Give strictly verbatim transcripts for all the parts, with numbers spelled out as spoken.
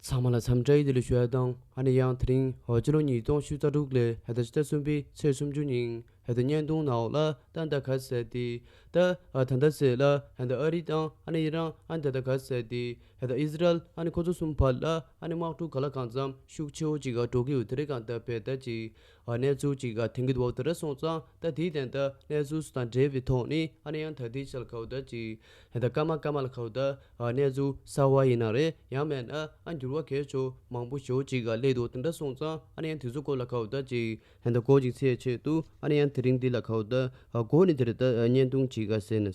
ཚང་མ་ལ་འཚམས་འདྲི་བདེ་ལེགས་ཞུ་ཡ་དང་། ཨ་ནི་ཡང་དེ་རིང་ཕྱི་ལོ་ཉིས་སྟོང་ཉི་ཤུ་རྩ་དྲུག་ལོའི་ཕྱི་ཟླ་གསུམ་པའི་ཚེས་སུམ་ཅུ་ཉིན་ཕྱི་ཟླ་བརྙན་ཐུང་ནང་ལ་ད་ལྟ་ག་ཟེར་ཏེ། ད་ཨ་ད་ལྟ་ཟེར་ལ་ད་ལྟ་ཨ་རི་དང་ཨ་ནི་ཨི་རན། ཨ་ནི་ད་ལྟ་ག་ཟེར་ཏེ་ད་ལྟ་ཨི་ཟི་རལ། ཨ་ནི་ཁོ་ཚོ་གསུམ་བར་ལ་ཨ་ནི་དམག་འཁྲུག་ག་ལ་གང་འཚམ་ཤུགས་ཆེ་བོ་ཅིག་འགྲོ་གི་ཡོད། དེ་རིང་གང་ལྟར་བས་ད་ཅིག་ཨ་གནས་ཚུལ་ཅིག་ཐོན་གྱི་འདུག་པ། དེ་འདྲ་སོང་ཙང་ད་དེའི་དོན་དག་གནས་ཚུལ་དང་འབྲེལ་བའི་ཐོག་ནས་ཨ་ནི་ཡང་ད་ལྟའི་ཆར་ག་བ་ད་ཅིག་ད་ལྟ་སྐར་མ་སྐར་མ་ལ་ག་བ་ད་ཨ་གནས་ཚུལ་གསར་བ་ཡིན་ན་རེད། ཡང་མིན་ན་ཨ་འགྱུར་བ་གལ་ཆེ་མང་པོ་ཞེ་པོ་ཅིག་སླེབས་འདུག། དེ་འདྲ་སོང་ཙང་ཨ་ནི་ཡང་དེ་ཚོ་སྐོར་ལ་ག་བ་ད་ཅིག་ད་ལྟ་སྐོར་ཅིག་འཚོལ་ཆེད་དུ་ཨ་ནི་ཡང་དེ་རིང་འདི་ལ་ག་བ་ད་ཨ་འགོ་ནས་དེ་རེད། ད་བརྙན་ཐུང་ཅིག་ག་ཟེར་ན།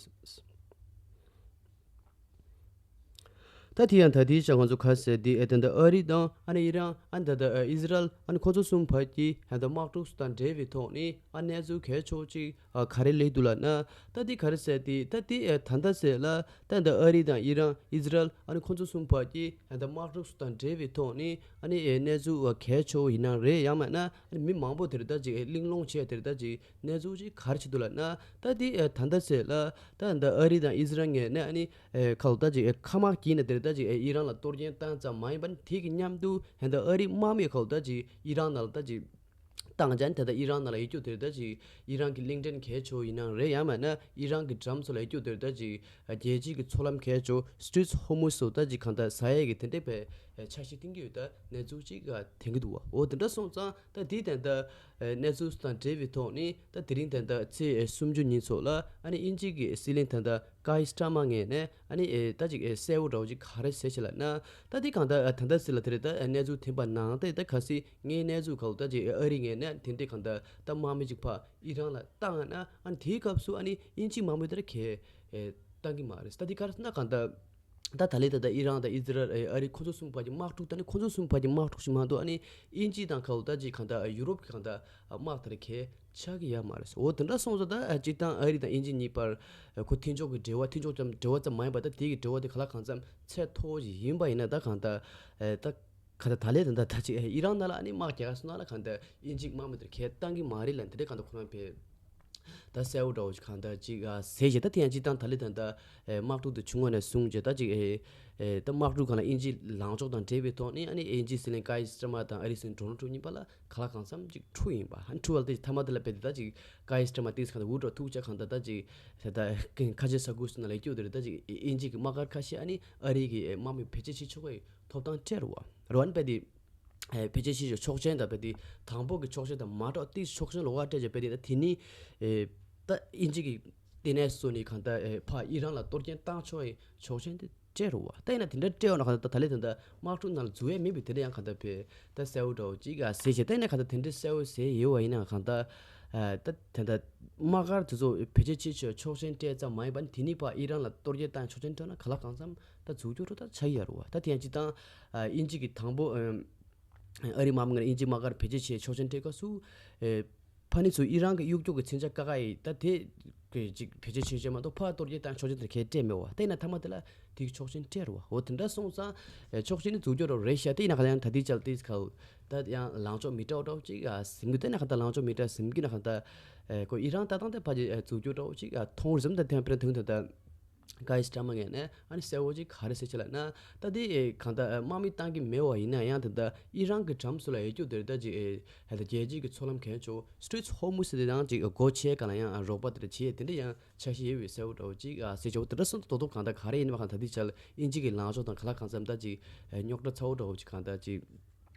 ད་དེ་ཡང་ད་ལྟའི་ཆར་ང་ཚོ་ག་ཟེར་ཏེ་ཨེ་ད་ལྟ་ཨ་རི་དང་ཨ་ནི་ཨི་རན། ཨ་ནི་ད་ལྟ་ཨི་ཟི་རལ། ཨ་ནི་ཁོ་ཚོ་གསུམ་བར་གྱི་ད་ལྟ་དམག་འཁྲུག་དང་འབྲེལ་བའི་ཐོག་ནས་ཨ་གནས་ཚུལ་གལ་ཆེ་ཅིག་ཨ་ག་རེ་སླེབས་འདུག་ལབ་ན། ད་དེ་ག་རེ་ཟེར་ཏེ་ད་དེ་ཨེ་ད་ལྟ་ཟེར་ལ་ད་ལྟ་ཨ་རི་དང་ཨི་རན། ཨི་ཟི་རལ། ཨ་ནི་ཁོ་ཚོ་གསུམ་བར་གྱི་ད་ལྟ་དམག་འཁྲུག་དང་འབྲེལ་བའི་ཐོག་ནས་ཨ་ནི་ཨེ་གནས་ཚུལ་གལ་ཆེ་ཡིན་ན་རེད། ཡང་མིན་ན་ཨ་ནི་མི་མང་པོ་དེར་ད་ཅིག་ཨེ་གླེང་སློང་བྱས་དེར་ད་ཅིག་གནས་ཚུལ་ཅིག་ག་རེ་བྱེད་འདུག་ལབ་ན། ད་དེ་ཨེ་ད་ལྟ་ཟེར་ལ་ད་ལྟ་ཨ་རི་དང་ཨི་ཟི་རལ་ངོས་ནས་ཨ་ནི་ཨེ་ཁ་ལོ་ད་ཅིག་ཨེ་མཁའ་དམག་དཀྱིལ་ནས་དེར་ད་ཅིག་ཨེ་ཨི་རན་ལ་གཏོར་སྐྱོན་བཏང་ཙམ་མ་ཡིན་པར་དེ་གི་མཉམ་དུ་ད་ལྟ་ཨ་རི་དམག་མི་ཁ་ལོ་ད་ཅིག་ཨི་རན་ནང་ལ་ད་ཅིག་བཏང་ཅན་དེ་ད་ཨི་རན་ནང་ལ་ཡོད་རྒྱུ་དེར་ད་ཅིག་ཨི་རན་གྱི་གླིང་ཕྲན་གལ་ཆེ་ཡིན་ན་རེད། ཡང་མིན་ན་ཨི་རན་གྱི་འགྲམ་ཚོ་ལ་ཡོད་རྒྱུ་དེར་ད་ཅིག་རྒྱལ་སྤྱི་གི་མཚོ་ལམ་གལ་ཆེ་Strait of Hormuz སོགས་ད་ཅིག་གང་ལྟར་ཟ་ཡས་ཀྱི་དེ་འདྲས་པའི་འཆར་གཞི་བཏིང་གི་ཡོད། ད་གནས་ཚུལ་ཅིག་ཐོན་གྱི་འདུག་པ། འོ་དེ་འདྲ་སོང་ཙང་ད་དེའི་དོན་དག་གནས་ཚུལ་དང་འབྲེལ་བའི་ཐོག་ནས་ད་དེ་རིང་དོན་དག་ཚེས་སུམ་ཅུ་ཉིན་ཚོ་ལ་ཨ་ནི་དབྱིན་ཇི་གི་སྲིད་བློན་དོན་དག་ཀའི་སི་ཊར་མར་ངོས་ནས་ཨ་ནི་ད་ཅིག་གསལ་བོ་འདྲ་བོ་ཅིག་ག་རེ་ཟེར་ཞེས་ལབ་ན། ད་དེ་གང་ལྟར་ད་ལྟ་ཟེར་ལ་དེ་རེད། ད་གནས་ཚུལ་ཐོན་པ་ནང་དེ་ད་གལ་སྲིད་ངའི་གནས་ཚུལ་ག་ལ་ད་ཅིག་ཨ་རི་ངོས་ནས་དེ་འདྲས་གང་ལྟར་ད་དམག་མི་ཅིག་ཕར་ཨི་རན་ལ་བཏང་ན། ཨ་ནི་དེའི་སྐབས་སུ་ཨ་ནི་དབྱིན་ཇི་དམག་མི་དེར་ཁས་ཨེ་བཏང་གི་མ་རེད། ད་དེ་ག་རེ་ཟེར་ན་གང་ལྟར་ད་ད་ལྟའི་ད་ལྟ་ཨི་རན་དང་ཨི་ཟི་རལ་ཨེ་ཨ་རི་ཁོ་ཚོ་གསུམ་བར་གྱི་དམག་འཁྲུག་ད་ནི་ཁོ་ཚོ་གསུམ་བར་གྱི་དམག་འཁྲུག་ཞིག་མ་གཏོགས་ཨ་ནི་དབྱིན་ཇི་དང་ག་ལ་ད་ཅིག་གང་ལྟར་ཡུ་རོབ་ཀྱི་གང་ལྟར་དམག་དེར་ཁས་ཆགས་ཀྱི་ཡོད་མ་རེད། འོ་དེ་འདྲ་སོང་ཙང་ད་སྤྱིར་བཏང་ཨ་རི་དང་དབྱིན་ཇི་གཉིས་བར་ཁོ་མཐུན་ཕྱོགས་ཀྱི་འབྲེལ་བ། མཐུན་ཕྱོགས་ཙམ་འབྲེལ་བ་ཙམ་མ་ཡིན་པར་ད་དེ་གི་འབྲེལ་བ་དེ་ག་ལ་གང་འཚམ་ཚད་མཐོ་བོ་ཞིག་ཡིན་པ་ཡིན་ན། ད་གང་ལྟར་ཨེ་ད་ག་ད་ད་ལས་ད་ད་ད་ཅིག་ཨེ་ཨི་རན་ནང་ལ་ཨ་ནི་དམག་རྒྱག་ག་སོང་ན་ལ་གང་ལྟར་དབྱིན་ཇིའི་དམག་མི་དེར་ཁས་བཏང་གི་མ་རེད་ལབ་དེ་འདྲ་གང་ལྟར་ཁོ་རང་བས་ད་གསལ་བོ་འདྲ་བོ་ཅིག་གང་ལྟར་ཅིག་ཨ་ཟེར་བྱས། ད་དེ་ཡང་སྤྱིར་བཏང་ད་ལས་ད་ད་ཨེ་དམག་འཁྲུག་དེ་བྱུང་བ་ནས་བཟུང་བྱས་ད་ཅིག་ཨེ་ཨེ་ད་དམག་འཁྲུག་སྒང་ལ་དབྱིན་ཇི་ལངས་ཕྱོགས་དང་འབྲེལ་བའི་ཐོག་ནས་ཨ་ནི་དབྱིན་ཇིའི་སྲིད་བློན་ཀའི་སི་ཊར་མར་དང་ཨ་རིའི་སྲིད་བློན་ཌོ་ནལ་ཊམ་གཉིས་བར་ལ་ག་ལ་གང་འཚམ་ཅིག་འཁྲུག་ཡིན་པ། ཨ་ནི་འཁྲུག་པ་དེ་མཐའ་མ་དེ་ལ་བས་ད་ད་ཅིག་ཀའི་སི་ཊར་མར་ཏིས་གང་ལྟར་འུར་སྒྲོག་ཐུག་བྱས་གང་ལྟར་ད་ཅིག་ད་ད་ཁ་ཆེ་ས་ཁུལ་སོགས་ནང་ལ་སྐྱོད་དེ་རེད། ད་ཅིག་དབྱིན་ཇི་གི་དམག་སྒར་ཁ་ཤས་ཨ་ནི་ཨ་རི་གི་དམག་མི་བེད་སྤྱོད་བྱེད་ཆོག་པའི་ཐོབ་ཐང་སྤྲད་རེད་པ། རེད་པ། ཨ་ནི་བས་དེ་ཨེ་བེད་སྤྱོད་བྱེད་ཆོག་ཆོག་ཆེན་དང་བས་དེ་དང་པོ་གི་ཆོག་ཆེན་དང་མ་འགྲོགས་ཏིས་ཆོག་ཆེན་ལོགས་ཀ་སྤྲད་བྱས་བས་དེ་ད་དེ་ནི་ཨེ་ད་དབྱིན་ཇི་གི་ལྟེ་གནས་སུ་ནི་གང་ལྟར་ཨེ་ཕར་ཨི་རན་ལ་གཏོར་སྐྱོན་བཏང་ཆོག་པའི་ཆོག་ཆེན་དེ་སྤྲད་རེད་པ། ད་ཡིན་ན་དེ་འདྲ་སྤྲད་པ་ན་གང་ལྟར་ད་ད་ལས་དེ་འདྲ་དམག་འཁྲུག་ནང་ལ་འཛུལ་ཡས་མེད་པའི་དེ་འདྲ་ཡང་གང་ལྟར་བས་ད་གསལ་བོ་འདྲ་བོ་ཅིག་ཨ་ཟེར་བྱས། ད་ཡིན་ན་གང་ལྟར་དེ་འདྲ་གསལ་བོ་ཟེར་ཡོད་པ་ཡིན་ན་གང་ལྟར་ཨ་ད་དེ་འདྲ་དམག་སྒར་དེ་ཚོ་བེད་སྤྱོད་བྱེད་ཆོག་ཆོག་ཆེན་སྤྲད་ཙམ་མ་ཡིན་པ་ནི་དེ་ནི་ཕར་ཨི་རན་ལ་གཏོར་སྐྱོན་བཏང་ཆོག་ཆེན་སྤྲད་ན་ག་ལ་གང་འཚམ་ད་འཛུགས་སྐྱོང་འགྲོ་ད་ཆགས་ཀྱི་ཡོད་རེད་པ། ད་དེ་ཡང་སྤྱིར་བཏང་ཨ་དབྱིན་ཇི་གི་དང་པོ་ཨ་ཨ་རི་དམག་མི་ངོས་ནས་དབྱིན་ཇིའི་དམག་སྒར་བེད་སྤྱོད་བྱེད་ཆོག་ཆེན་སྤྲད་སྐབས་སུ་ཨེ་ཕ་ནི་ཚོ་ཨི་རན་གྱི་གཡུག་རྒྱུག་གི་མཚོན་ཆ་བཀག་ག་ཡི་ད་དེ་གི་ཅིག་བེད་སྤྱོད་བྱེད་ཆོག་མ་གཏོགས་ཕར་གཏོར་སྐྱོན་བཏང་ཆོག་ཆེན་དེ་གས་སྤྲད་མེད་པ། ད་ཡིན་ན་མཐའ་མ་དེ་ལ་དེ་གི་ཆོག་ཆེན་སྤྲད་རེད་པ། འོ་དེ་འདྲ་སོང་ཙང་ཨེ་ཆོག་ཆེན་ནི་འཛུགས་སྐྱོང་འགྲོ་རེད་ཤག། དེ་ཡིན་ན་ག་ཡང་ད་ལྟའི་ཆར་དེ་ག་ད་ཡང་ལངས་ཕྱོགས་མི་འདྲ་བ་འདྲ་བོ་ཅིག་ཨ་ཟིན་གི། དེ་ན་ག་ད་ལངས་ཕྱོགས་མི་འདྲ་ཟིན་གི་ན་ག་ད་ཨེ་ཁོ་ཨི་རན་ད་ད་དེ་ཕ་ཅིག་ཨེ་འཛུགས་སྐྱོང་འདྲ་བོ་ཅིག་ཨ་མཐོང་རེད་ཟེར། ད་དེ་ཡང་དཔེར་ན་དེ་ད་ད་ཀའི་སི་ཊར་མར་ངོས་ནས་ཨ་ནི་གསལ་བོ་ཅིག་ག་རེ་ཟེར་ཆེ་ལབ་ན། ད་དེ་ཨེ་གང་ལྟར་ཨེ་དམག་མི་བཏང་གི་མེད་པ་ཡིན་ན་ཡང་དེ་ད་ཨི་རན་གྱི་འགྲམ་སུ་ལ་ཡོད་རྒྱུ་དེ་རེད། ད་ཅིག་ཨེ་ཧ་ད་རྒྱལ་སྤྱིའི་གི་མཚོ་ལམ་གལ་ཆེ་Strait of Hormuz དེ་དང་ཅིག་སྒོ་ཕྱེ་ག་ལ་ཡང་རོགས་པ་དེ་འདྲ་བྱེད་དེ་འདྲ་ཡང་འཆར་གཞི་ཡོད་པའི་གསལ་བོ་འདྲ་བོ་ཅིག་ཨ་ཟེར་ཆོག། དེ་འདྲ་སོང་ཙང་རྡོག་རྡོག་གང་ལྟར་ག་རེ་ཡིན་པ་གང་ད་དེ་ཆར་དབྱིན་ཇི་གི་ལངས་ཕྱོགས་དང་ག་ལ་གང་འཚམ་ད་ཅིག་ཨེ་རྙོག་དྲ་ཚ་བོ་འདྲ་བོ་ཅིག་གང་ད་ཅིག་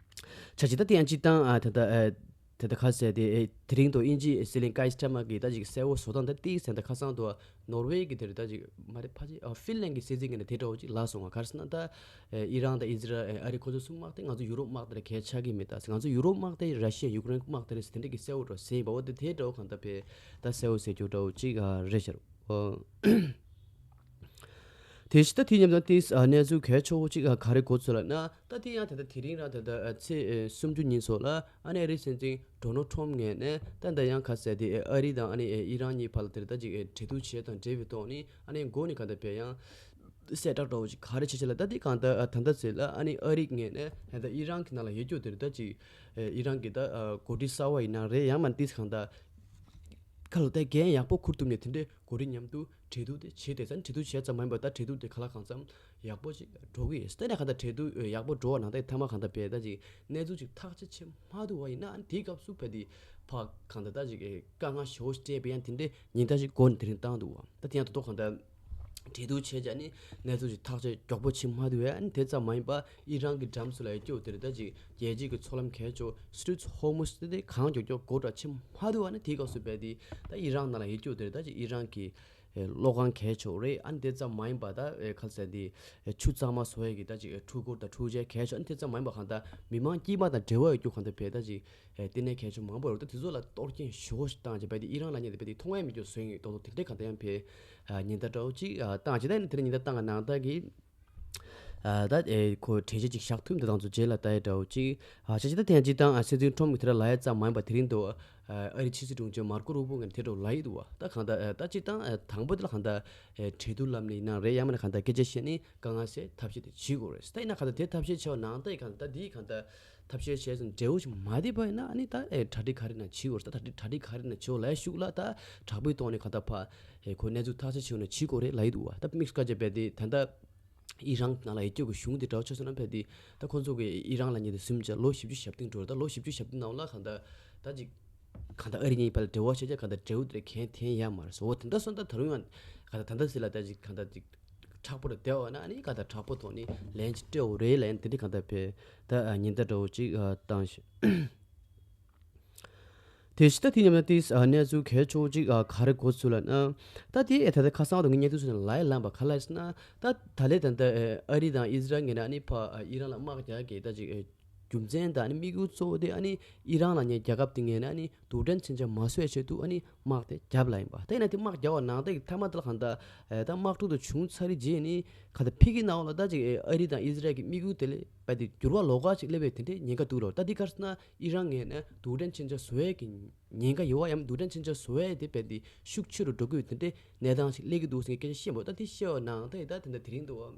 ཆ་ཅི་ད་དེ་ཡང་སྤྱིར་བཏང་ཨ་ད་ད་ཨ་ད་ད་ག་ཟེར་དེ་ཨེ་དེ་རིང་དུ་དབྱིན་ཇིའི་སྲིད་བློན་ཀའི་སི་ཊར་མར་གྱིས་ད་ཅིག་གསལ་བོ་བཟོ་སྟངས་ད་ཏིག་ཟེར་ད་ཁ་སང་དུ་ནོར་ཝེ་གི་དེར་ད་ཅིག་མ་རེད་ཕ་ཅིག་ཨ་ཧྥིན་ལན་གྱི་སྲིད་འཛིན་གྱིས་ནི་དེ་འདྲ་བོ་ཅིག་ལབ་སོང་བ། ག་རེ་ཟེར་ན་ད་ཨེ་ཨི་རན་དང་ཨི་ཟི་རལ་ཨེ་ཨ་རི་ཁོ་ཚོ་གསུམ་དམག་དེ་ང་ཚོ་ཡུ་རོབ་དམག་དེ་ལ་གལ་ཆགས་ཀྱི་མེད། ད་ང་ཚོ་ཡུ་རོབ་དམག་དེ་ར་ཤི་ཡ་ཡུ་ཀེ་རེན་དམག་དེ་རེད་ཟེར་དེ་འདྲ་གི་གསལ་བོ་འདྲ་བོ་ཟེར་ཡིན་པ། འོ་དེ་དེ་འདྲ་བོ་གང་ལྟར་བས་ད་གསལ་བོ་ཟེར་རྒྱུ་འདྲ་བོ་ཅིག་ཨ་རེད་ཤག། ཨོ། དེ་བཞིན་ད་དེ་མཉམ་དུ་ཏིས་ཨ་གནས་ཚུལ་གལ་ཆེ་བོ་གཅིག་ཨ་ག་རེ་གོ་ཚོད་ལབ་ན། ད་དེ་ཡང་ད་ལྟ་དེ་རིང་རང་ད་ལྟ་ཨ་ཚེས་ཨེ་སུམ་ཅུ་ཉིན་སོགས་ལ་ཨ་ནི་ཨ་རིའི་སྲིད་འཛིན་ཌོ་ནལ་ཊམ་ངོས་ནས་ད་ལྟ་ཡང་ག་ཟེར་དེ་ཨེ་ཨ་རི་དང་ཨ་ནི་ཨེ་ཨི་རན་གཉིས་བར་ལ་དེར་ད་ཅིག་ཨེ་གྲོས་བསྡུར་བྱས་དང་འབྲེལ་བའི་ཐོག་ནས་ཨ་ནི་མགོ་ནས་གང་ལྟར་བས་ཡང་གསལ་བསྒྲགས་འདྲ་བོ་ཅིག་ག་རེ་བྱེད་ཆེད་ལ། ད་དེ་གང་ལྟར་ཨ་ད་ལྟ་ཚེ་ལ་ཨ་ནི་ཨ་རི་ངོས་ནས་ད་ལྟ་ཨི་རན་གྱི་ནང་ལ་ཡོད་རྒྱུ་དེར་ད་ཅིག་ཨེ་ཨི་རན་གྱི་ད་ཨ་འགོ་ཁྲིད་གསར་བ་ཡིན་ན་རེད། ཡང་མིན་ཏིས་གང་ལྟར། ཁ་ལོ་ཏའི་འགན་ཡག་པོ་འཁུར་ཐུབ་ནས་དེ་འདྲའི་གོ་རིམ་མཉམ་དུ་གྲོས་བསྡུར་དེ་བྱས་ཏེ་ཙང་གྲོས་བསྡུར་བྱས་ཙམ་མ་ཡིན་པར་ད་གྲོས་བསྡུར་དེ་ག་ལ་གང་འཚམ་ཡག་པོ་ཅིག་འགྲོ་གི་ཡོད། ད་ནས་གང་ལྟར་གྲོས་བསྡུར་ཡག་པོ་འགྲོ་བ་ནང་ད་མཐའ་མ་གང་ལྟར་བས་ད་ཅིག་གནས་ཚུལ་ཅིག་ཐག་གཅོད་བྱེད་མ་ཐུབ་པ་ཡིན་ན་ཨ་ནི་དེའི་སྐབས་སུ་བས་དེ་ཕ་གང་ལྟར་ད་ཅིག་དཀའ་ངལ་ཞེ་པོ་ཞིག་འཕྲད་པའི་ཡང་དེ་འདྲའི་ཉེན་བརྡ་ཞིག་འགོ་ནས་དེ་རིང་བཏང་འདུག་བ། ད་དེ་ཡང་ད་དུང་གང་ལྟར་གྲོས་བསྡུར་བྱས་ཀྱང་ནི་གནས་ཚུལ་ཞིག་ཐག་གཅོད་མགྱོགས་པོ་བྱེད་མ་ཐུབ་པས་ཨ་ནི་དེ་ཙམ་མ་ཡིན་པར་ཨི་རན་གྱི་འགྲམ་སུ་ལ་ཡོད་རྒྱུ་དེ་རེད། ད་ཅིག་རྒྱལ་སྤྱིའི་གི་མཚོ་ལམ་གལ་ཆེ་Strait of Hormuz དེ་དེ་གང་མགྱོགས་མགྱོགས་སྒོ་འགྲམ་བྱེད་མ་ཐུབ་པ་ནི་དེའི་སྐབས་སུ་བས་དེ་ད་ཨི་རན་ནང་ལ་ཡོད་རྒྱུ་དེ་རེད། ད་ཅིག་ཨི་རན་གྱི་ཨེ་གློག་ཁང་གལ་ཆེ་རེད། ཨ་ནི་དེ་ཙམ་མ་ཡིན་པ་ད་ཨེ་ག་ཟེར་དེ་ཨེ་ཆུ་གཙང་མ་བཟོ་ཡས་ཀྱི་ད་ཅིག་ཨེ་འཕྲུལ་འཁོར་དང་འཕྲུལ་ཆས་གལ་ཆེ། ཨ་ནི་དེ་ཙམ་མ་ཡིན་པ་གང་ལྟར་མི་མང་དཀྱུས་མ་དང་འབྲེལ་བ་ཡོད་རྒྱུ་གང་ལྟར་བས་ད་ཅིག་ཨེ་ལྟེ་གནས་གལ་ཆེ་མང་པོ་ཡོད་རེད། ད་དེ་ཚོ་ལ་གཏོར་སྐྱོན་ཞེ་པོ་ཞིག་བཏང་བྱས་བས་དེ་ཨི་རན་ལ་ཉེ་དེ་བས་དེ་མཐོང་ཡ་མེད་རྒྱུ་བཟོས་ཡོད་མདོག་མདོག་དེ་འདྲའི་གང་ལྟར་ཡང་བས་ཨ་ཉེན་བརྡ་འདྲ་བོ་ཅིག་ཨ་བཏང་བྱས། ད་ནི་དེ་རིང་ཉེན་བརྡ་བཏང་གི་ནང་ལྟར་གྱི་ཨ་ད་ཨེ་ཁོ་གྲོས་ཆོད་ཅིག་བཞག་ཐུབ་འདི་དང་ཚོ་རྗེས་ལ་ལྟ་ཡ་འདྲ་བོ་ཅིག་ཨ་བྱས་ཅི་ད་ཐེངས་ཅིག་དང་ཨ་སྲིད་འཛིན་ཁྲོམ་གྱི་དེ་ར་ལ་ཡ་ཙམ་མ་ཡིན་པ་དེ་རིང་དུ་ཨ་ཨ་རི་ཕྱི་སྲིད་དྲུང་ཆེ་མར་ཀོ་རུ་པོ་ངས་དེ་འདྲ་ལ་ཡི་འདུག་བ། ད་གང་ལྟར་ཨ་ད་ཅིག་དང་ཨ་དང་པོ་དེ་ལ་གང་ལྟར་ཨེ་གྲོས་བསྡུར་ལམ་ནས་ཡིན་ན་རེད། ཡང་མིན་ན་གང་ལྟར་སྐད་ཆ་བཤད་ནས་དཀའ་ངལ་སེལ་ཐབས་ཤེས་དེ་བྱེད་དགོས་རེད། ད་ཡིན་ན་གང་ལྟར་དེ་ཐབས་ཤེས་བྱས་པ་ནང་ལྟར་གང་ལྟར་དེའི་གང་ལྟར་ཐབས་ཤེས་བྱས་ཙང་འབྲས་བུ་ཞིག་མ་བསྡད་པ་ཡིན་ན་ཨ་ནི་ད་ཨེ་གྲ་སྒྲིག་ག་རེ་ན་བྱེད་དགོས་རེད། ད་གྲ་སྒྲིག་ག་རེ་ན་བྱེད་དགོས་ལ་ཡ་ཤུགས་ལ་ད་དྲག་པོའི་ཐོག་ནས་གང་ལྟར་ཕ་ཨེ་ཁོ་གནས་ཚུལ་ཐག་གཅོད་བྱེད་དགོས་ན་བྱེད་དགོས་རེད་ལ་ཡི་འདུག་བ། ད་དམིགས་བཀར་བྱས་པས་དེ་ད་ལྟ་ཨི་རན་ནང་ལ་ཡོད་རྒྱུ་གི་གཞུང་དེ་འདྲ་བོ་ཆ་བཞག་ན་ཕལ་དེ་ད་ཁོང་ཚོ་གི་ཨི་རན་ལ་ཉེ་དུ་ཟིན་བྱས་ལོ་བཞི་བཅུ་ཞེ་བདུན་འགྲོ་རེད། ད་ལོ་བཞི་བཅུ་ཞེ་བདུན་ནང་ལ་གང་ལྟར་ད་ཅིག་གང་ལྟར་ཨ་རི་གཉིས་བར་ལ་འབྲེལ་བ་བྱས་རྗེས་གང་ལྟར་འབྲས་བུ་དེ་གང་ཐོན་ཡ་མ་རེད་སོ། འོ་དེ་འདྲ་སོང་ད་ད་རུང་ཡང་གང་ལྟར་ད་ལྟ་ཟེར་ལ་ད་ཅིག་གང་ལྟར་ཅིག་མཁྲེགས་པོ་རེད་བསྡད་འོ་ན་ཨ་ནི་གང་ལྟར་མཁྲེགས་པོ་ཐོག་ནས་ལན་ཅིག་སྤྲད་འོ་རེད་ལ་ཡང་དེ་འདྲ་གང་ལྟར་བས་ད་ཉེན་བརྡ་འདྲ་བོ་ཅིག་བཏང་ཞིང་། དེ་བཞིན་ད་དེ་མཉམ་ན་དེ་གནས་ཚུལ་གལ་ཆེ་བོ་ཅིག་ག་རེ་གོ་ཚུལ་ལ་ན། ད་དེ་ད་ལྟ་ཁ་སང་དུ་ངས་བརྙན་ཐུང་ཚོ་ནས་ལབ་ཡ་ལབ་པ་ག་ལ་ཟེར་ན། ད་ད་ལས་ད་ལྟ་ཨ་རི་དང་ཨི་ཟི་རལ་ངོས་ནས་ཨ་ནི་ཕ་ཨི་རན་ལ་དམག་རྒྱག་གི་ད་ཅིག་རྒྱུ་མཚན་དང་ཨ་ནི་དམིགས་ཡུལ་གཙོ་བོ་དེ་ཨ་ནི་ཨི་རན་ལ་ཉེ་རྒྱལ་ཁབ་དེ་ངོས་ནས་ཨ་ནི་རྡུལ་ཕྲན་མཚོན་ཆ་མ་བཟོ་བའི་ཆེད་དུ་ཨ་ནི་དམག་དེ་བརྒྱབ་ལ་ཡིན་པ། ད་ཡིན་ན་དེ་དམག་བརྒྱབ་པ་ནང་ད་ཡི་མཐའ་མ་དེ་ལ་གང་ལྟར་ད་དམག་འཁྲུག་དེ་བྱུང་ཚར་རྗེས་ནི་གང་ལྟར་ཕ་གི་ནང་ལ་ད་ཅིག་ཨ་རི་དང་ཨི་ཟི་རལ་གྱི་དམིགས་ཡུལ་དེ་ལས་བས་དེ་འགྱུར་བ་ལོགས་ཀ་ཅིག་སླེབས་པའི་དེ་འདྲའི་ཉེན་ཁ་འདུག་ལོ། ད་འདི་གར་སོང་ན་ཨི་རན་ངོས་ནས་རྡུལ་ཕྲན་མཚོན་ཆ་བཟོ་ཡས་ཀྱི་ཉེན་ཁ་ཡོད་པ་ཡང་རྡུལ་ཕྲན་མཚོན་ཆ་བཟོ་ཡས་དེ་བས་དེ་ཤུགས་ཆེ་རུ་འགྲོ་གི་ཡོད་དེ་འདྲའི་གནས་སྟངས་ཤིག་སླེབས་ཀྱི་འདུག་ཟེར་སྐད་ཆ་བཤད་འདུག་ད་དེ་བཤད་པ་ནང་ད་ཡི་ད་དེ་འདྲ་དེ་རིང་འདུག་ཨ།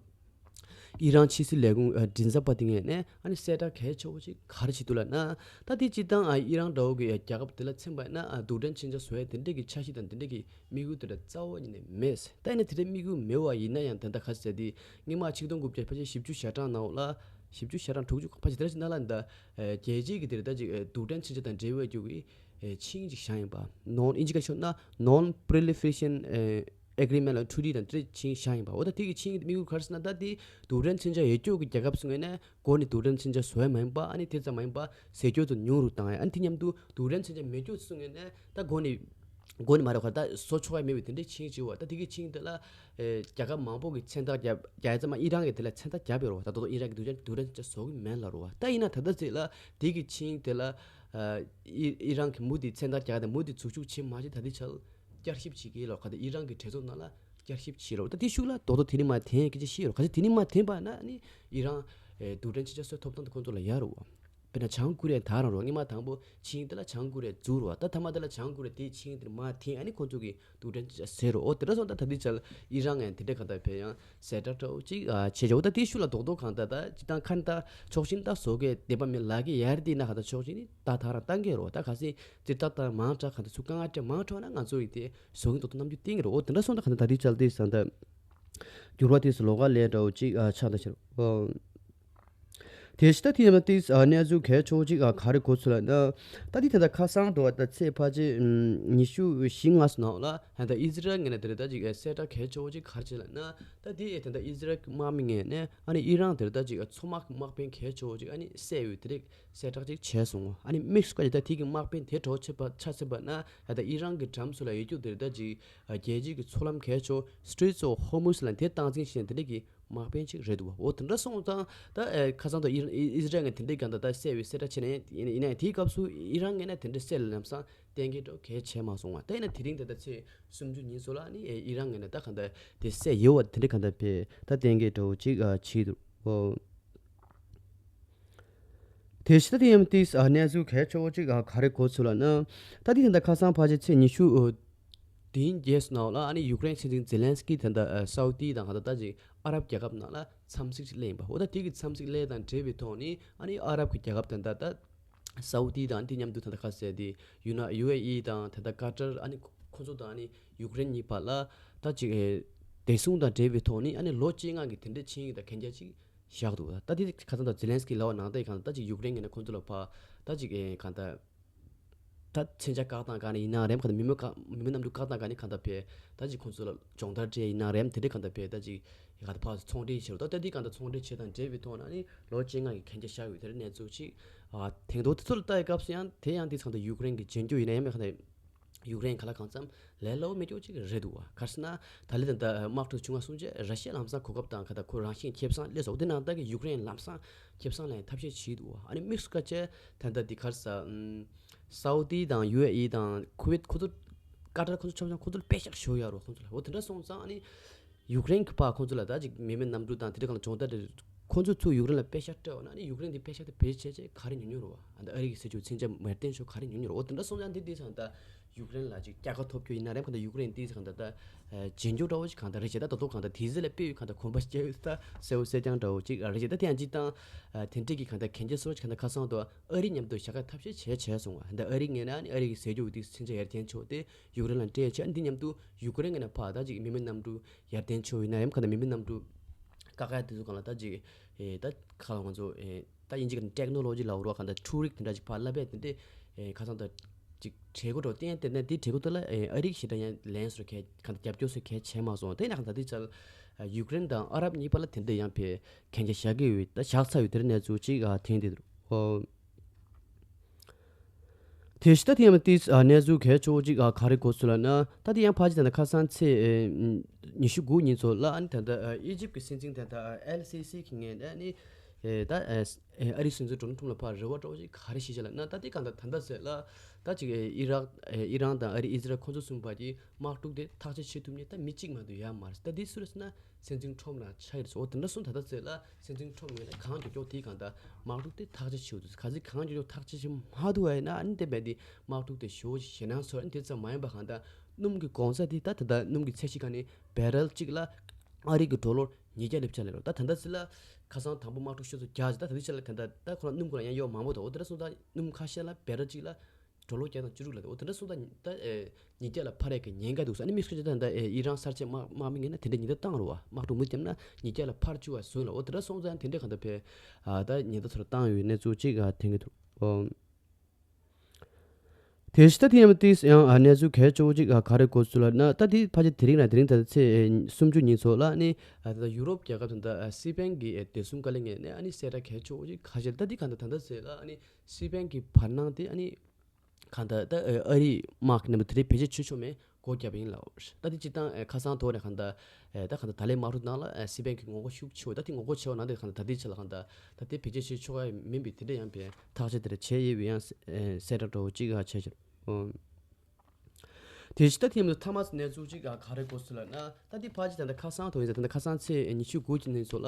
ཨི་རན་ཕྱི་སྲིད་ལས་ཁུངས་ཨ་མགྲིན་ཚབ་པ་དེ་ངོས་ནས་ཨ་ནི་གསལ་བསྒྲགས་གལ་ཆེ་བོ་ཅིག་ག་རེ་བྱེད་འདུག་ལབ་ན། ད་དེ་སྤྱིར་བཏང་ཨ་ཨི་རན་འདྲ་བོ་གི་རྒྱལ་ཁབ་དེ་ལ་མཚོན་པ་ཡིན་ན་ཨ་རྡུལ་ཕྲན་མཚོན་ཆ་བཟོ་ཡས་དེ་འདྲའི་གི་འཆར་གཞི་དང་དེ་འདྲའི་གི་དམིགས་ཡུལ་དེ་འདྲ་རྩ་བ་ཉིད་ནས་མེད། ད་ཡིན་ན་དེ་འདྲའི་དམིགས་ཡུལ་མེད་པ་ཡིན་ན་ཡང་ད་ལྟ་ག་ཟེར་དེ་སྔོན་མ་ཆིག་སྟོང་དགུ་བརྒྱ་ཕལ་ཆེར་བཞི་བཅུ་ཞེ་གྲངས་ནང་ལ་བཞི་བཅུ་ཞེ་གྲངས་དྲུག་ཅུ་ཕལ་ཆེར་དེ་འདྲ་ཞིག་ནང་ལ་ད་རྒྱལ་སྤྱིའི་གི་དེ་རེད་ད་ཅིག་རྡུལ་ཕྲན་མཚོན་ཆ་དང་འབྲེལ་བའི་རྒྱུ་གི་ཨེ་ཆིངས་ཅིག་བཞག་ཡིན་པ། ནོན་ཨིན་ཇི་སྐད་ཤོད་ན་Non Proliferation Agreement ལ་ཊུ་ཊི་དང་དེ་ཆིངས་བཞག་ཡིན་པ། འོ་ད་དེ་གི་ཆིངས་དེ་དམིགས་ཡུལ་ག་རེ་ཟེར་ན་ད་དེ་རྡུལ་ཕྲན་མཚོན་ཆ་ཡོད་རྒྱུ་གི་རྒྱལ་ཁབ་ཚོ་ངོས་ནས་འགོ་ནས་རྡུལ་ཕྲན་མཚོན་ཆ་བཟོ་ཡ་མ་ཡིན་པ་ཨ་ནི་དེ་ཙམ་མ་ཡིན་པ་ཟད་རྒྱུ་ཚོ་ཉུང་རུ་བཏང་ཡ། ཨ་ནི་དེ་མཉམ་དུ་རྡུལ་ཕྲན་མཚོན་ཆ་མེད་རྒྱུ་ཚོ་ངོས་ནས་ད་འགོ་ནས་འགོ་ནས་མ་རེད་ཁོ་ད་བཟོ་ཆོག་ཡ་མེད་པའི་དེ་འདྲའི་ཆིངས་བྱས་པ། ད་དེ་གི་ཆིངས་དེ་ལ་ཨེ་རྒྱལ་ཁབ་མང་པོ་གི་མཚན་རྟགས་རྒྱབ་རྒྱ་ཡ་ཙམ་མ་ཨི་རན་གི་དེ་ལ་མཚན་རྟགས་རྒྱབ་ཡོད་རེད་བ། ད་དོ་དོ་ཨི་རན་གི་རྡུལ་ཕྲན་རྡུལ་ཕྲན་མཚོན་ཆ་བཟོ་གི་མེད་ལབ་རེད་བ། ད་ཡིན་ན་ད་ལྟ་ཚེ་ལ་དེ་གི་ཆིངས་དེ་ལ་ཨ་ཨི་ཨི་རན་གི་མུ་དེ་མཚན་རྟགས་རྒྱག་དང་མུ་དེ་འཛུལ་ཞུགས་བྱེད་མ་བྱེད་ད་ལྟའི་ཆར་བསྐྱར་ཞིབ་བྱེད་ཀྱི་ལོ། ག་ད་ཨི་རན་གྱི་གྲོས་ཚོགས་ནང་ལ་བསྐྱར་ཞིབ་བྱེད་རོགས། ད་དེ་ཤུགས་ལ་རྡོག་རྡོག་དེ་ནི་མ་འཐེན་སྐད་ཆ་བཤད་རོགས། ག་ཚོད་དེ་ནི་མ་འཐེན་པ་ན་ནི་ཨི་རན་ཨེ་རྡུལ་ཕྲན་ཕྱི་ཆ་སོད་ཐོབ་ཐང་དུ་ཁོང་ཚོ་ལ་ཡར་རོ། དཔེར་ན་བྱང་ཀོ་རི་ཡ་ད་རང་རོ་སྔོན་མ་དང་པོ་ཆིངས་དེ་ལ་བྱང་ཀོ་རི་ཡ་འཛུལ་རོ། ད་ཐ་མ་དེ་ལ་བྱང་ཀོ་རི་ཡ་དེའི་ཆིངས་དེ་མ་འཐེན་ཨ་ནི་ཁོང་ཚོ་གི་རྡུལ་ཕྲན་ཕྱི་ཆ་ཟེར་རོ། འོ་དེ་འདྲ་སོང་ད་ད་དེ་ཆ་ལ་ཨི་རན་ཡང་དེ་འདྲ་ག་ད་བས་ཡང་གསལ་བསྒྲགས་འདྲ་བོ་ཅིག་ཨ་བྱེད་ཆོག་ད་དེ་ཤུགས་ལ་རྡོག་རྡོག་གང་ད་ད་ཅི་ད་ཁ་ད་ཕྱོགས་ཞེན་ད་བཟོ་གི་བདེན་པ་མིན་ལ་གི་ཡར་དེ་ན་ག་ད་ཕྱོགས་ཞེན་ནི་ད་ད་རང་བཏང་གི་རོ། ད་ག་སྲིད་ཙིར་ཏག་ཏག་མང་དྲགས་གང་དུ་ཚུར་དཀའ་ངལ་སྤྲད་མང་དྲགས་ན་ང་ཚོ་ཡི་དེ་བཟོ་གི་འདུག་ཏུ་རྣམ་འགྱུར་བསྟན་གི་རེད། འོ་དེ་འདྲ་སོང་ད་གང་ལྟར་ད་རེས་ཚར་དེ་ས་འདྲ་འགྱུར་བ་དེ་སུ་ལོགས་ཀ་ལས་འདྲ་བོ་ཅིག་ཨ་ཆགས་ད་ཕྱིར། ཨོ། དེ་ཕྱི་ད་དེ་ཡང་དེ་ཨ་གནས་ཚུལ་གལ་ཆེ་བོ་ཅིག་ཨ་ག་རེ་གོ་ཚུལ་ལ་ན། ད་དེ་ད་ལྟ་ཁ་སང་འགྲོ་བ་ད་ཚེས་ཕལ་ཆེར་ཉི་ཤུ་བཞི་ལྔ་སོ་ནང་ལ་ད་ཨི་ཟི་རལ་ངོས་ནས་དེ་རེད་ད་ཅིག་ཨ་གསལ་བསྒྲགས་གལ་ཆེ་བོ་ཅིག་ག་རེ་བྱས་ལ་ན། ད་དེ་ད་ལྟ་ཨི་ཟི་རལ་དམག་མི་ངོས་ནས་ཨ་ནི་ཨི་རན་དེ་རེད་ད་ཅིག་ཨ་མཚོ་དམག་གི་དམག་དཔོན་གལ་ཆེ་བོ་ཅིག་ཨ་ནི་བསད་ཡོད་དེ་རེད། གསལ་བསྒྲགས་ཅིག་བྱས་སོང་། ཨ་ནི་དམིགས་སུ་བཀར་ཏེ་ད་དེ་གི་དམག་དཔོན་དེ་གྲོགས་ཆེ་བ་ཆ་ཚན་པ་ན་ད་ལྟ་ཨི་རན་གྱི་འགྲམ་སུ་ལ་ཡོད་རྒྱུ་དེ་རེད་ད་ཅིག་རྒྱལ་སྤྱིའི་གི་མཚོ་ལམ་གལ་ཆེ་Straits of Hormuz ལ་དེ་སྟངས་འཛིན་བྱེད་དེ་འདྲ་གི་དམག་དཔོན་ཅིག་རེད་འདུག་བ། འོ་དེ་འདྲ་སོང་ཙང་ད་ཁ་སང་ད་ཨི་རན་ཨི་ཟི་རལ་ངས་དེ་འདྲའི་གང་ད་ད་བསད་པའི་གསལ་བསྒྲགས་བྱས་ནས་ཡིན་ན་ཡིན་ན་ཡང་དེའི་སྐབས་སུ་ཨི་རན་ངས་ན་དེ་འདྲ་བསད་ལ་ལམ་སང་གཏན་འཁེལ་འགྲོ་གལ་ཆེ་མ་སོང་བ། ད་ཡིན་ན་དེ་རིང་ད་ད་ཚེས་སུམ་ཅུ་ཉིན་སོ་ལ་ནི་ཨི་རན་ངས་ན་ད་གང་ད་དེ་བསད་ཡོད་བ་དེ་འདྲ་གང་ད་བས་ད་གཏན་འཁེལ་འགྲོ་ཅིག་བྱས་འདུག་བ། དེ་ཕྱི་ད་དེ་ཡང་དེ་གནས་ཚུལ་གལ་ཆེ་བོ་ཅིག་ག་རེ་གོ་ཚུལ་ལ་ན། ད་དེ་ད་ལྟ་ཁ་སང་ཕལ་ཆེར་ཚེས་ཉི་ཤུ་དེའི་རྗེས་སུ་ནང་ལ་ཨ་ནི་ཡུཀ་རེན་སྲིད་འཛིན་ཛེ་ལན་སི་ཀི་ད་ལྟ་སའུ་ཏི་དང་ག་ད་ད་ཅིག་ཨ་རབ་རྒྱལ་ཁབ་ནང་ལ་འཚམས་གཟིགས་ཅིག་སླེབས་ཡིན་པ། འོ་ད་དེ་གི་འཚམས་གཟིགས་སླེབས་དང་འབྲེལ་བའི་ཐོག་ནས་ཨ་ནི་ཨ་རབ་ཀྱི་རྒྱལ་ཁབ་ད་ལྟ་ད་སའུ་ཏི་དང་དེ་མཉམ་དུ་ད་ལྟ་ཁ་གསལ་དེ་ཡུ་ན་ཡུ་ཨེ་ཨི་དང་ད་ལྟ་ཀ་ཏར་ཨ་ནི་ ཁོང་ཚོ་དང་ཨ་ནི་ཡུཀ་རེན་གཉིས་བར་ལ་ད་ཅིག་ཨེ་བདེ་སྲུང་དང་འབྲེལ་བའི་ཐོག་ནས་ཨ་ནི་ལོ་བཅོ་ལྔ་གི་དེ་འདྲའི་ཆིངས་ཡིག་དང་གན་རྒྱ་ཅིག་བཞག་འདུག་ད་དེ་ཁ་སང་ད་ཛེ་ལན་སི་ཀི་ལབ་པ་ནང་ལྟར་གང་ད་ཅིག་ཡུཀ་རེན་ངོས་ནས་ཁོང་ཚོ་ལ་ཕར་ད་ཅིག་ཨེ་གང་ད་ད་མཚོན་ཆ་བཀག་སྟངས་ག་ནས་ཡིན་ན་རེད། གང་ད་མི་མེད་ག་མི་མེད་གནམ་གྲུ་བཀག་སྟངས་ག་ནས་གང་ད་ཕར་ད་ཅིག་ཁོང་ཚོ་ལ་སྦྱོང་བརྡར་སྤྲད་ཡིན་ན་རེད། དེ་འདྲའི་གང་ད་ཕར་ད་ཅིག་ག་ད་ཕར་ཚོང་འབྲེལ་བྱེད་རོགས། ད་ལྟ་དེ་གང་ད་ཚོང་འབྲེལ་བྱེད་དང་འབྲེལ་བའི་ཐོག་ན་ནི་ལོ་བཅོ་ལྔ་གི་གན་རྒྱ་བཞག་ཡོད། དེ་འདྲའི་གནས་ཚུལ་ཅིག་ཨ་དེང་ཐོག་དེ་ཚོ་ལ་ལྟ་ཡི་སྐབས་སུ་ཡང་དེ་ཡང་དེ་ཚང་ད་ཡུཀ་རེན་གྱི་རྗེས་འཇུག་ཡིན་ན་ཡང་མེད་གང་ད། ཡུཀ་རེན་ག་ལ་གང་འཚམ་ལས་སླ་བོ་མེད་ཀྱོག་ཅིག་རེད་འདུག་བ། ག་རེ་ཟེར་ན་ད་ལི་ད་ལྟ་དམག་འཁྲུག་བྱུང་བ་སོང་རྗེས་ར་ཤི་ཡ་ལམ་སང་གོ་སྐབས་དང་ག་ད་ཁོ་རང་བཞིན་ཁེ་བཟང་སླེབས་སོང་། དེ་ནང་ལྟ་གི་ཡུཀ་རེན་ལམ་སང་ཁེ་བཟང་ལེན་ཐབས་ཤེས་བྱེད་འདུག་བ། ཨ་ནི་དམིགས་སུ་བཀར་བྱས་ད་ལྟ་འདི་ག་རེ་ཟ་ཨམ་སའུ་ཏི་དང་ཡུ་ཨེ་ཨི་དང་ཁུ་ཝེད་ཁོ་ཚོ་ཀ་ཏར་ཁོ་ཚོ་ཆོག་ཆོག་ཁོ་ཚོ་ལ་པེ་ཤག་ཞུ་ཡ་རོགས་ཁོ་ཚོ་ལ། འོ་དེ་འདྲ་སོང་ཙང་ཨ་ནི་ཡུཀ་རེན་གྱི་ཕར་ཁོང་ཚོ་ལ་ད་ཅིག་མི་མེད་གནམ་གྲུ་དང་དེ་འདྲ་གང་ལ་སྦྱོང་བརྡར་རེ་ཁོང་ཚོ་ཚུར་ཡུཀ་རེན་ལ་པེ་ཤག་སྤྲད་འོ་ན་ནི་ཡུཀ་རེན་དེ་པེ་ཤག་དེ་བེད་སྤྱད་བྱས་ག་རེ་ཉོ་ཉོ་རོ་བ། ཨ་ད་ཨ་རི་གི་ཟེར་ཆོག་མཚོན་ཆ་མེར་ཏེན་ཆོག་ག་རེ་ཉོ་ཉོ་རོ། འོ་དེ་འདྲ་སོང་ཙང་འདི་འདི་ཚང་ད་ཡུཀ་རེན་ལ་ཅིག་རྒྱལ་ཁ་ཐོབ་རྒྱུ་ཡིན་ན་རེད། གང་ད་ཡུཀ་རེན་འདི་ཚང་ད་ད་རྗེས་འཇུག་འདྲ་བོ་ཞིག་གང་ད་རེད་བྱས། ད་ད་དུང་གང་ད་དེ་ཟེར་ལ་དཔེ་ཡོད་གང་ད་གོམ་པ་སྐྱེ་ཡོད་ད་གསལ་བོ་གསལ་རྐྱང་འདྲ་བོ་ཅིག་རེད་བྱས། ད་དེ་ཡང་ཅིག་དང་དེ་འདྲས་ཀྱི་གང་ད་གན་རྒྱ་སོགས་ཀྱི་གང་ད་ཁ་སང་དུ་ཨ་རི་མཉམ་དུ་བཞག་ག་ཐབས་ཤེས་བྱས་བྱས་སོང་བ། ད་ཨ་རི་ངོས་ནས་ཨ་ནི་ཨ་རི་གི་ཟས་རྒྱུ་འདི་མཚོན་ཆ་ཡར་རྒྱས་ཆོག་དེ་ཡུཀ་རེན་ལ་སྤྲད་བྱས། འདི་མཉམ་དུ་ཡུཀ་རེན་ངོས་ནས་ཕར་ད་ཅིག་མི་མེད་གནམ་གྲུ་ཡར་ལྡན་ཆོས་ཡིན་ན་ཡང་ག་ནས་མི་མེད་གནམ་གྲུ་བཀག་ཡ་དེ་ཚོ་གང་ལ་ད་ཅིག་ཨེ་ད་ཁ་ལ་ང་ཚོ་ཨེ་ད་དབྱིན་ཇི་གི་ཊེག་ནོ་ལོ་ཇི་ལབ་རོགས་གང་ད་འཕྲུལ་རིག་དེ་འདྲ་ཅིག་ཕར་བསླབ་པས་དེ་འདྲས་ཨེ་ཁ་སང་ད་ཅིག་བྱེད་སྒོ་འགྲོ་བསྟན་དེ་ནས་དེ་བྱེད་སྒོ་དེ་ལ་ཨེ་ཨ་རིག་ཞེ་དྲག་ཡང་ལན་སོར་གས་གང་ད་རྒྱབ་སྐྱོར་སོར་གས་བྱས་མ་སོང་། དེ་ན་གང་ད་དེ་ཚལ་ཡུཀ་རེན་དང་ཨ་རབ་གཉིས་བར་ལ་དེ་འདྲས་ཡང་ཕེ་གན་རྒྱ་བཞག་གི་ཡོད་ད་བཞག་ཚར་ཡོད། དེ་ར་གནས་ཚུལ་ཅིག་ཨ་ཐེངས་དེ་རུ་ཨོ། དེ་བཞིན་ད་ཐེངས་མ་ཏིས་གནས་ཚུལ་གལ་ཆེ་བོ་གཅིག་ག་རེ་གོ་སོང་ལབ་ན། ད་དེ་ཡང་ཕལ་ཆེར་ད་ལྟ་ཁ་སང་ཚེས་ཉི་ཤུ་དགུ་ཉིན་ཚོ་ལ་ཨ་ནི་ད་ལྟ་ཨི་ཇིབ་ཀྱི་སྲིད་འཛིན་ད་ལྟ་ཨེལ་སི་སི་གི་ངོས་ནས་ཨ་ནི་ད་ཨ་རིའི་སྲིད་འཛིན་ཌོ་ནལ་ཊམ་ལ་ཕར་རེ་བ་སྤྲོ་བོ་ཅིག་ག་རེ་ཞིག་བྱས་ལབ་ན། ད་དེ་གང་ལྟར་ད་ལྟ་ཟེར་ལ་ད་ཅིག་ཨི་རག་ཨི་རན་དང་ཨ་རི་ཨི་ཟི་རལ་ཁོ་ཚོ་གསུམ་བར་གྱི་དམག་འཁྲུག་དེ་ཐག་གཅོད་བྱེད་ཐུབ་མཁན་ད་མི་གཅིག་མ་གཏོགས་ཡོད་མ་རེད། ད་དེ་སུ་རེད་ཟེར་ན། སྲིད་འཛིན་ཁྲོམ་ར་ཆགས་ཡོད་རེད། འོ་དེ་འདྲ་སོང་ད་ལྟ་ཚོད་ལ་སྲིད་འཛིན་ཁྲོམ་ངོས་ནས་གང་མགྱོགས་མགྱོགས་དེའི་གང་ལྟར་དམག་འཁྲུག་དེ་ཐག་གཅོད་བྱེད་དུས་ག་ཚོད་གང་མགྱོགས་མགྱོགས་ཐག་གཅོད་བྱེད་མ་ཐུབ་པ་ཡིན་ན་ཨ་ནི་དེ་བས་དེ་དམག་འཁྲུག་དེ་ཞེ་པོ་ཞེད་སྣང་ཚོར། ཨ་ནི་དེ་ཙམ་མ་ཡིན་པ་གང་ལྟར་སྣུམ་གྱི་གོང་ཚད་དེ་ད་ད་ལྟ་སྣུམ་གྱི་ཚད་གཞི་ག་ནས་བེ་རལ་གཅིག་ལ་ཨ་རི་གི་ཌོ་ལར་ཉིས་བརྒྱ་ལ་ཕྱིན་ལེ་རོ། ད་ད་ལྟ་ཚོད་ལ་ཁ་སང་དང་པོ་དམག་འཁྲུག་ཤུགས་ཚོ་རྒྱག་ཅིག་ད་ད་ལྟ་ཆ་ལ་གང་ལྟར་ད་ཁོ་རང་སྣུམ་ཁོ་རང་ཡང་གཡོག་མང་པོ་འདུག་འོ་དེ་འདྲ་སོང་ད་སྣུམ་ཁ་ཤས་ལ་བེ་རལ་གཅིག་ལ་ཌོ་ལར་བརྒྱ་དང་བཅུ་དྲུག་ལ་འདུག་འོ་དེ་འདྲ་སོང་ཙང་ད་ཨེ་ཉིས་བརྒྱ་ལ་འཕར་ཡས་ཀྱི་ཉེན་ཁ་འདུག་ཨ་ནི་དམིགས་བསལ་གྱི་ད་ད་ཨེ་ཨི་རན་གསར་བརྗེ་དམག་དམག་མི་ངོས་ནས་དེ་འདྲའི་ཉེན་བརྡ་བཏང་རུང་བ་དམག་འཁྲུག་མུ་མཐུད་ན་ཉིས་བརྒྱ་ལ་འཕར་བཅུག་པ་བཟོས་ལ། འོ་དེ་འདྲ་སོང་ཙང་དེ་འདྲའི་གང་ལྟར་བས་ཨ་ད་ཉེན་བརྡ་ཚོར་བཏང་ཡོད་གནས་ཚུལ་གཅིག་ཨ་ཐོན་གྱི་འདུག་ཨོ། དེ་བཞིན་ད་ཐེངས་མ་ཏིས་ཡང་ཨ་གནས་ཚུལ་གལ་ཆེ་བོ་གཅིག་ཨ་ག་རེ་གོ་སོང་ལབ་ན། ད་དེ་ཕལ་ཆེར་དེ་རིང་ན་དེ་རིང་ད་ཚེས་ཨེ་སུམ་ཅུ་ཉིན་ཚོ་ལ་ནི་ཨ་ད་ཡུ་རོབ་རྒྱལ་ཁབ་དང་ད་ཨ་སི་པན་གྱི་ཨེ་བདེ་སྲུང་བཀའ་བློན་ངོས་ནས་ཨ་ནི་གསལ་བསྒྲགས་གལ་ཆེ་བོ་གཅིག་ཁ་ཤས་ད་དེ་གང་ལྟར་ད་ལྟ་ཚོད་ལ་ཨ་ནི་སི་པན་གྱི་བར་སྣང་དེ་ཨ་ནི་གང་ལྟར་ད་ཨ་རིའི་དམག་གི་རྣམ་པ་དེ་འདྲའི་བེད་སྤྱོད་བྱེད་ཆོག་མེད་སྒོ་བརྒྱབ་པ་ཡིན་ལབ། ད་དེ་སྤྱིར་བཏང་ཨ་ཁ་སང་ཐོག་ནས་གང་ལྟར་ཨ་ད་གང་ལྟར་ད་ལན་དམག་འཁྲུག་ནང་ལ་ཨ་སི་པན་གྱི་ངོ་རྒོལ་ཤུགས་ཆེ་བ་ད་དེ་ངོ་རྒོལ་ཆེ་བ་ནང་དེ་གང་ལྟར་ད་ལྟའི་ཆ་ལ་གང་ལྟར་ད་དེ་བེད་སྤྱོད་བྱེད་ཆོག་ཡ་མིན་པའི་དེ་འདྲ་ཡང་པའི་ཐག་གཅོད་དེ་འདྲ་བྱས་ཡོད་པའི་ཡང་ཨ་གསལ་བསྒྲགས་འདྲ་བོ་གཅིག་ཨ་བྱས་ཤག་ཨོ། དེ་བཞིན་ད་ཐེངས་མཐའ་མ་གནས་ཚུལ་གཅིག་ཨ་ག་རེ་གོ་སོང་ལབ་ན། ད་དེ་ཕལ་ཆེར་ད་ལྟ་ཁ་སང་ཐོག་ཡིན་ཙང་ད་ལྟ་ཁ་སང་ཚེས་ཉི་ཤུ་དགུ་གི་ཉིན་ཚོ་ལ་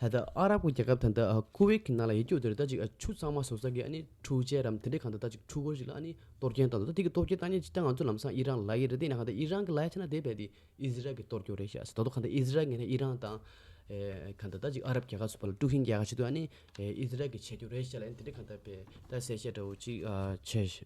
ད་ལྟ་ཨ་རབ་ཀྱི་རྒྱལ་ཁབ་ད་ལྟ་ཨ་ཀུ་ཝེད་ཀྱི་ནང་ལ་ཡོད་རྒྱུ་དེ་རེད། ད་ཅིག་ཨ་ཆུ་གཙང་མ་བཟོ་ས་གི་ཨ་ནི་འཁྲུག་ཆས་རམ་དེ་འདྲའི་གང་ལྟར་ད་ཅིག་འཕྲུལ་འཁོར་ཞིག་ལ་ཨ་ནི་གཏོར་སྐྱོན་བཏང་འདུག་ད་དེ་གི་གཏོར་སྐྱོན་བཏང་མཁན་སྤྱིར་བཏང་ང་ཚོ་ལམ་སང་ཨི་རན་ལབ་ཀྱི་རེད། དེ་ན་གང་ལྟར་ཨི་རན་གྱི་ལབ་ཡ་ཆ་ན་དེ་བས་དེ་ཨི་ཟི་རལ་གྱི་གཏོར་སྐྱོན་རེད་ཤག་ད་དུང་གང་ལྟར་ཨི་ཟི་རལ་ངོས་ནས་ཨི་རན་དང་ཨེ་གང་ལྟར་ད་ཅིག་ཨ་རབ་རྒྱལ་ཁབ་ཚོ་བར་ལ་དཀྲུག་ཤིང་རྒྱག་ག་བྱེད་དུས་ཨ་ནི་ཨེ་ཨི་ཟི་རལ་གྱི་བྱེད་རྒྱུ་རེད་ཤག་ལབ་ཡ་དེ་འདྲའི་གང་ལྟར་བས་ད་གསལ་བཤད་འདྲ་བོ་ཅིག་ཨ་བྱས་ཤག་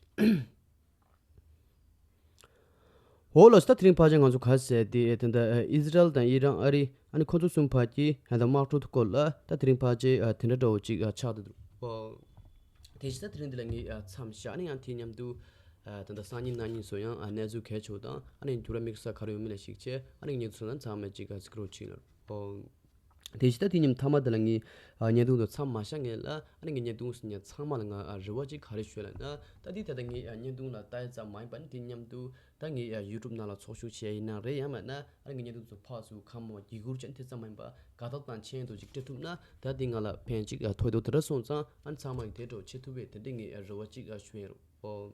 འོ་ལགས་སོ། ད་དེ་རིང་ཕལ་ཆེར་ང་ཚོ་ག་རེ་ཟེར་དེ་ཨེ་ད་ལྟ་ཨི་ཟི་རལ་དང་ཨི་རན་ཨ་རི་ཨ་ནི་ཁོ་ཚོ་གསུམ་བར་གྱི་ཨ་ད་དམག་འཁྲུག་སྐོར་ལ་ད་དེ་རིང་ཕལ་ཆེར་ཨ་དེ་འདྲ་འདྲ་བོ་ཅིག་ཨ་ཆགས་བསྡད་འདུག་ཨོ། དེ་བཞིན་ད་དེ་རིང་འདི་ལ་ངས་ཨ་མཚམས་བཞག་ནས་ཡང་དེ་མཉམ་དུ་ཨ་ད་ལྟ་སང་ཉིན་གནངས་ཉིན་སོ་ཡང་ཨ་གནས་ཚུལ་གལ་ཆེ་བ་དང་ཨ་ནི་འགྱུར་བ་དམིགས་བསལ་ག་རེ་ཡོད་མེད་ལ་གཞིགས་བྱས་ཨ་ནི་ངས་ཚོ་ན་ཚང་མས་ཅིག་ཨ་གཟིགས་རོགས་བྱེད་ལ། ཨོ། དེ་བཞིན་ད་དེ་ཉིན་མཐའ་མ་དེ་ལ་ངས་ཨ་བརྙན་ཐུང་དུ་མཚམས་མ་བཞག་ངེས་ལ་ཨ་ནི་ངས་བརྙན་ཐུང་ཟིན་ཉ་ཚང་མ་ལ་ང་ཨ་རེ་བ་ཅིག་ག་རེ་ཞུ་ལབ་ན། ད་དེ་ད་ལྟ་ངས་ཨ་བརྙན་ཐུང་ལ་ལྟ་ཡ་ཙམ་མ་ཡིན་པ་ནི་དེ་མཉམ་དུ་ད་ངས་ཨ་ཡུ་ཊུབ་ནང་ལ་ཚོགས་ཞུགས་བྱས་ཡིན་ན་རེད། ཡང་མིན་ན་ཨ་ནི་ངས་བརྙན་ཐུང་ཚོ་ཕར་ཚུར་ཁ་མོ་བརྒྱུད་བསྐུར་བྱས་ནས་དེ་ཙམ་མ་ཡིན་པ་དགའ་རྟགས་དང་མཆན་དུ་ཅིག་སྤྲད་ཐུབ་ན་ད་དེ་ང་ལ་ཕན་ཅིག་ཨ་ཐོགས་འདུག་དེ་འདྲ་སོང་ཙང་ཨ་ནི་ཚང་མ་གིས་དེ་འདྲ་བྱེད་ཐུབ་པའི་དེ་འདྲའི་ངས་ཨ་རེ་བ་ཅིག་ཨ་ཞུ་ཡིན་རོགས། ཨོ།